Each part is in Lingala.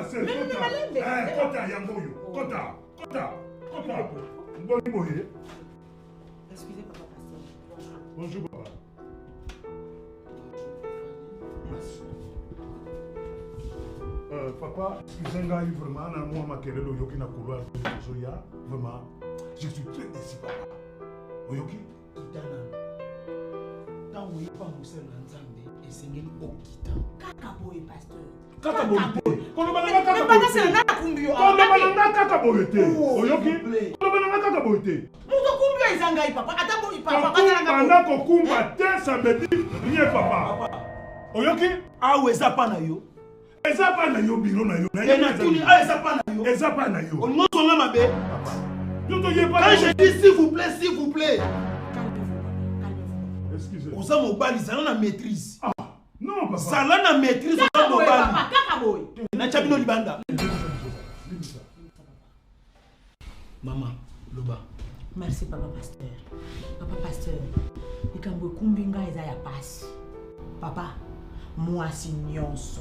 pasteur. Mais, mais, Kota. malembe. Eh, kota yango oyo. Kota. Kota. Kota. Boni boye. Excusez papa pasteur. Bonjour papa. Merci. Papa, excusez ngai vraiment na mwa makelele oyoki na couloir tozoya. Vraiment, je suis très déçu papa. Oyoki? Kita nanu. Ntango oyeba mosali na Nzambe, esengeli okita. Kaka boye pasteur. Kaka boye te. Koloba na nga kaka boye te. Nakumbi yo. Koloba na nga kaka boye te. Oh, Oyoki? s'il vous plaît. Koloba na nga kaka boye te. Moto kumbi yo eza ngai papa. Ata boye papa bazala Kokumba nga na kokumba te, ça me dit rien papa. Oyoki? Awa eza pa na yo. Eza pa na yo bureau na yo. Na E yo natuni awa eza pa na yo. Eza pa na yo. Olingi ozonga mabe. Papa. Yo toyeba. Quand je dis s'il vous plaît, s'il vous plaît. Calmez-vous papa. Calmez-vous. Excusez. Oza mobali, zala na maîtrise. Ah, non papa. Zala na maîtrise oza Kaka boye mobali. papa, kaka boye. Natya bino libanda. Limbisa. Mama, loba. Merci papa pasteur. Papa pasteur, likambo ekumbi ngai eza ya pasi. Papa, mwasi nyonso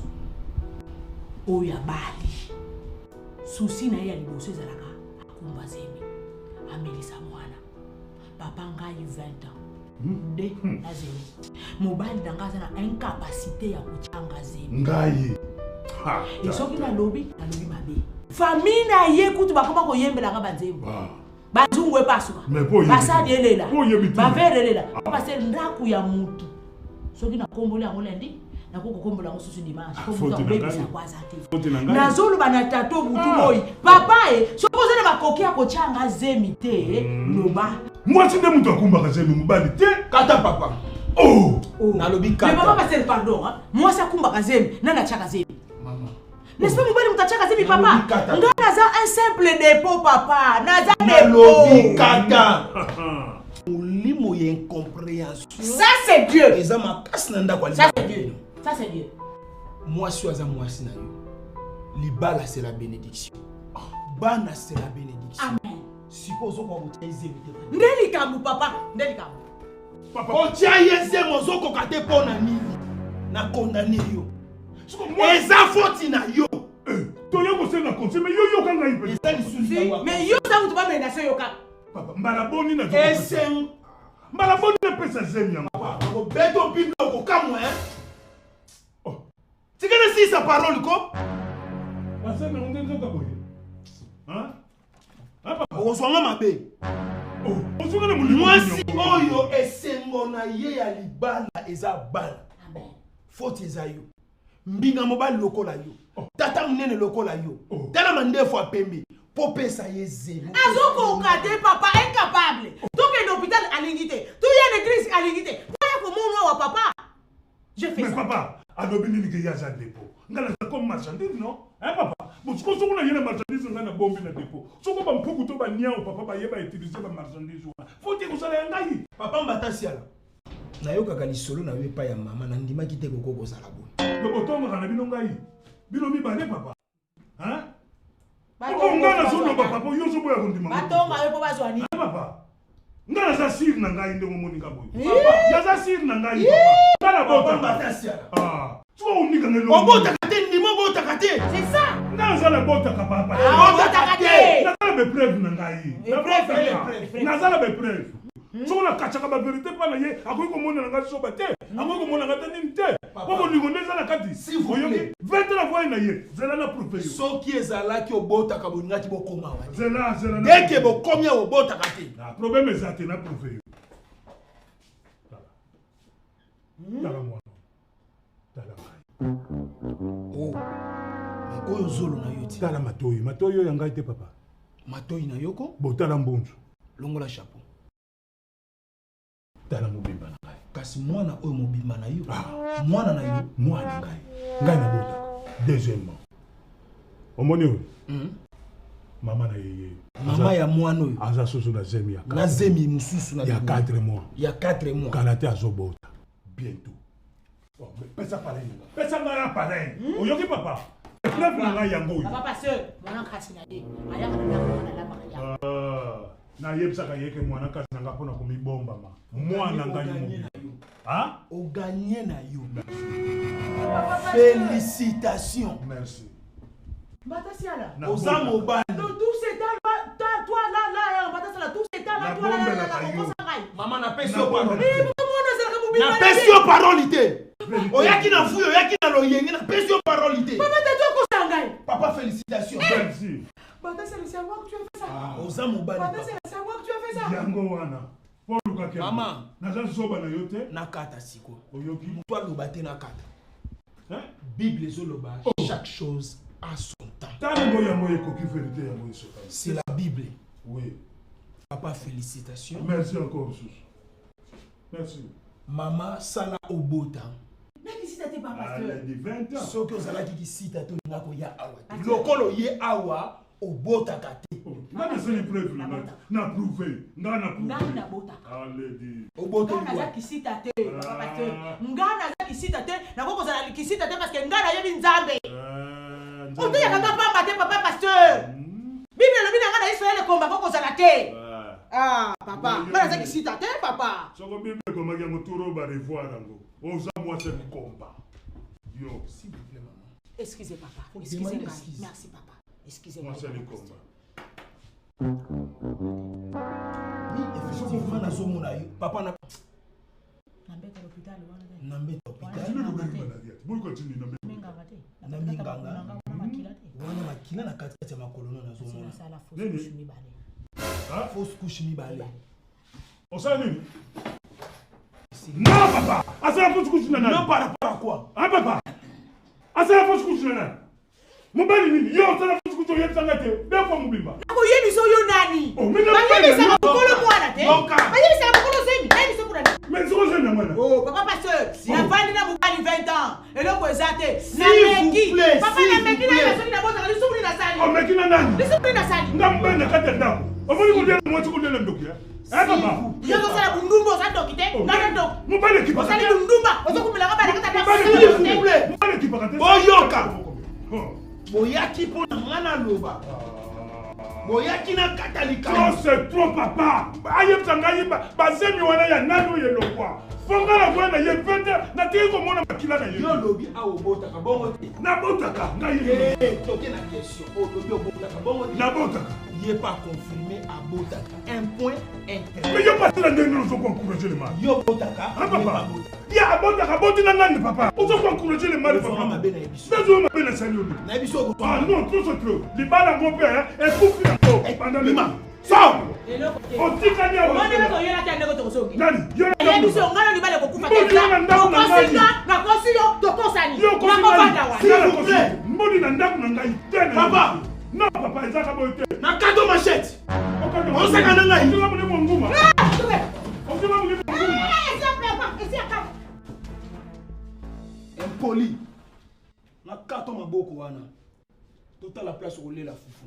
oyo abali susi na ye ya liboso ezalaka akumba zemi amelisa mwana. Papa ngai 20 ans nde na zemi. Mobali na ngai aza na incapacité ya kotyanga zemi. Ngai. Ha, E soki nalobi nalobi mabe. Famille na ye kutu bakoma koyembelanga banzembo. Ah. Bazungu epasuka. Mais po oyebi Basadi te. elela. Po oyebi te. Bavere elela. Parce que ndako ya mutu soki nakomboli yango lundi nakoki kokombola yango susu dimanche Ah, po mutu faute na akobebisa ngai. yango aza te. Faute na ngai. Nazoloba na tato butu Ah. moi papa e soki oza na makoki ya kotyanga zemi te loba. Mwasi nde moto akumbaka zemi mobali te. Kata papa. Oh! Oh. Nalobi Mais kata. papa pasteur pardon hein? Mwasi akumbaka zemi nani atiaka zemi? Mama. N'est-ce pas mobali moto atiaka zemi papa? Nalobi kata. Nga naza un simple dépôt papa, naza Nalobi dépôt. kata. Molimo ya incompréhension. Ça c'est Dieu. Eza makasi na ndako ya Ça libala. c'est Dieu. Ça c'est Dieu. Mwasi oyo aza mwasi na yo. Libala c'est la bénédiction. Bana c'est la bénédiction. Amen. Sikoyo ozokoka kotia ye zemi te. Nde likambo papa, nde likambo. Papa. Kotia ye zemi ozokoka te mpo na nini? Na condamné yo. Siko mwasi. Eza foti na yo. Eh, toye kosenga conseil mais yo yoka ngai mpe. Eza lisusu Si, likambo ya mais yo oza mutu bamenase yo kaka. Papa, mbala boni na Esengo. Mbala boni napesa zemi yango. Okobeta bible okokamwa hein? Oh. Tika nasisa parole ko. Basemi yango nde nzoka boye. Hein? Hein, papa? Okozwanga mabe. Oh, ozonga na molimo Mwasi nini yango? oyo esengo na ye ya libala eza bana. Amen. Foti eza yo. Mbinga mobali lokola yo. Tata monene lokola yo. Oh. Tala mandefu ya pembe. Po pesa ye zemi. Azokoka te papa, incapable. Tokende hôpital alingi te. Toya na église alingi te. Toya komona awa papa. Je fais Mais ça. papa, alobi nini ke ye aza dépôt? Nga naza comme marchandise non? Hein papa? Bon, siko soko na ye na marchandise nga na bombi na dépôt. Soko ba mpuku to ba niao papa ba ye ba utiliser ba marchandise wana. Faut te kosala ya ngai. Papa Mbata Siala. Nayokaka lisolo na yo epai ya mama, nandimaki te koko kozala boye. Donc otongaka na bino ngai. Bino mibale papa. Hein? Batonga Papa nga mpo nazoloba bazwa papa yo ozoboya kondima. nini? Batonga yo mpo bazwa nini? Hein, papa? Nga naza sire na ngai ndenge omoni nga boye. Papa. Naza sire na ngai papa. Nga Papa nabotaka. Mbata Siala. Ah. Siko onika na elongi. Obotaka te, ndima obotaka te. C'est ça. Nga naza nabotaka papa. Ah, obotaka te. Naza na bepreuve na ngai. Epreuve, Nabotaka. epreuve. Naza na bepreuve. Soko nakatchaka baverité mpa na ye akoki komona na ngai soba te akoki komona ngai te nini te Papa. po bolingo nde eza na kati S'il vous oyoki plaît. 20 ans na voye na ye zela na prouve yo Soki ezalaki obotaka bolingaki bokoma wa te. zela zela na- Dès que bokomi awa obotaka te. Na problème eza te na prouve yo Tala. Tala mwana tala ngai Oh. Mais oyo zolo na yo ti. tala matoi matoi oyo ya ngai te papa Matoi na yo ko botala mbunzu longola chapeau. Tala mobimba na ngai. Kasi mwana oyo mobimba na yo. Ah. Mwana na yo. Mwana ngai. Ngai nabotaka. Deuxièmement. Omoni oyo? Mama na ye ye. Mama ya mwana oyo. Aza susu na zemi ya Na zemi mosusu na Ya libumu. 4 mois. Ya 4 mois. Kala te azobota. Bientôt. Oh, mais pesa pareil. Pesa ngai ya pareil. Oyoki papa? Preuve na ngai yango oyo. Papa pasteur, mwana kasi na ye. Ayaka na ndako mwana alambaka ya. Ah, nayebisaka ye ke mwana kasi na ngai mpona komibombama. Mwana ngai Oganye mobimba. na yo. Hein? Oganye na yo. Félicitations. Merci. Mbata-Siala. Oza mobali. Donc tout ce temps là, toi là là, Mbata-Siala, tout ce temps là, toi là là là, okosa ngai. Mama, napesi yo parole. Mwana ozalaka mobimba. Napesi yo parole te. Oyaki na fuyi, oyaki na loyenge, napesi yo parole te. Papa Tatu, okosa ngai. Papa, félicitations. Merci. Mbata-Siala, c'est à moi que tu as fait ça. Oza mobali. Mbata-Siala, c'est à moi que tu as fait ça. Yango wana mpo olukaki yango. Mama. Naza zoba na yo te. Nakata sikoyo. Oyoki. Moto aloba te, nakata. Hein? Bible ezoloba, chaque chose a son temps. Ntango yango ekoki, vérité yango esokani. C'est la Bible. Oui. Papa, félicitations. Merci encore lisusu, merci. Mama, sala obota. Nakisita te, papa pasteur. Aladi 20 ans. Soki ozalaki kisita te, olinga koya awa te. Lokolo ye awa, obotaka te. Nga nasali preuve na ngai, na prouve nga na Ngai prouve. nabotaka. Aledi. Oboteli Ngai naza wapi? kisita te, papa pasteur. Ngai naza kisita te, nakoki kozala kisita te parce que ngai nayebi Nzambe. Oteyaka nga pamba te, papa pasteur. Bible elobi na ngai na Israele ekomba ko kozala te. Ah papa, ngai naza kisita te, papa. Soko Bible ekomaki yango, turo barevoir yango. Oza mwasi ya likomba yo. S'il vous plaît, maman. Excusez, papa. Excusez Demande ngai. excuse. Merci, papa. Excusez ngai. Mwasi ya likomba. Oui, effectivement, nazomona yo papa na Na mbeta l'hôpital wana te. Na mbeta hôpital. Atindi lobeli malaria te, boyi kotindi na mbeli. Minganga te. Na minganga. Wana makila te. Wana makila na katikati ya makolo no, nazomona. Nasala fausse Nini? couche mibale. Fausse couche mibale. Osala nini? Non, papa, asala fausse couche na nani? Non, par rapport à quoi? Ah papa, asala fausse couche na nani? Mobali nini yo osala fausse couche, oyebisanga te deux fois mobimba? Nakoyebisa yo nani? Oh, mais na- Bayebisaka mokolo mwana te. Yoka. Bayebisaka mokolo zemi. Nayebisa kuna nini? Mais soko ozali na mwana. Oh, papa pasteur, navandi na mobali 20 ans, eloko eza te. S'il vous Nameki. plaît, Papa, s'il nameki vous plaît. nayeba soki nabotaka, lisumu nini nasali? Omeki na nani? Lisumu nini nasali? Nga mobali na kati ya ndako, omoni kolia na mwasi, kolia na ndoki eh papa. Yo ozosala bundumba, oza ndoki te? Oh, Nga na ndoki. Mobali ekipaka Osali te. bundumba, ozokumelaka bana kata Mobali ndako. ekipaka S'il vous te. plaît. Mobali ekipaka te. Boyoka. Oh. Boyaki mpo na nga naloba, boyaki na kata likambo. Trop c'est trop, papa. Ayebisa ngai bazemi wana ya nani oyo elokwa fo nga na koya na ye pete, natiki komona makila na ye. Yo olobi awa obotaka bongo te. Nabotaka ngai ye. Eh, toke na question. Olobi obotaka bongo te. Nabotaka. Ye pa confirmé abotaka, un point inter. Mais yo pasela ndenge nini ozoko encourage le mal? Yo obotaka. Hein, Ye pa papa abotaka. Ye abotaka, aboti na nani? Papa, ozoko encourage le mal. Ozwaka Papa. mabe na ye biso. Nazwa mabe, nasali yo nini? Na ye biso okozwa. Ah non, trop c'est trop. Libala yango mpe ekufi yango banda. Bima sors. Eloko te. Otikani awa. Omoni ndenge toyela te, ndenge tokosoki. Nani yo? Nayebi so ngai na libala ekokufa te. Mbodi yo na ndako na Okosi ngai. nga, nakosi yo, tokosani. Yo okosi Nakovanda ngai. wana. S'il vous plaît. Mbodi na ndako na ngai te na Papa. Non papa, ezaka boye te. Na kato machette. Osaka na ngai. Osaka molimo nguma. Ah, toke. Osaka molimo nguma. Eh, esi ya papa, esi ya kaka. Impoli, na kato maboko wana, totala place okolela fufu.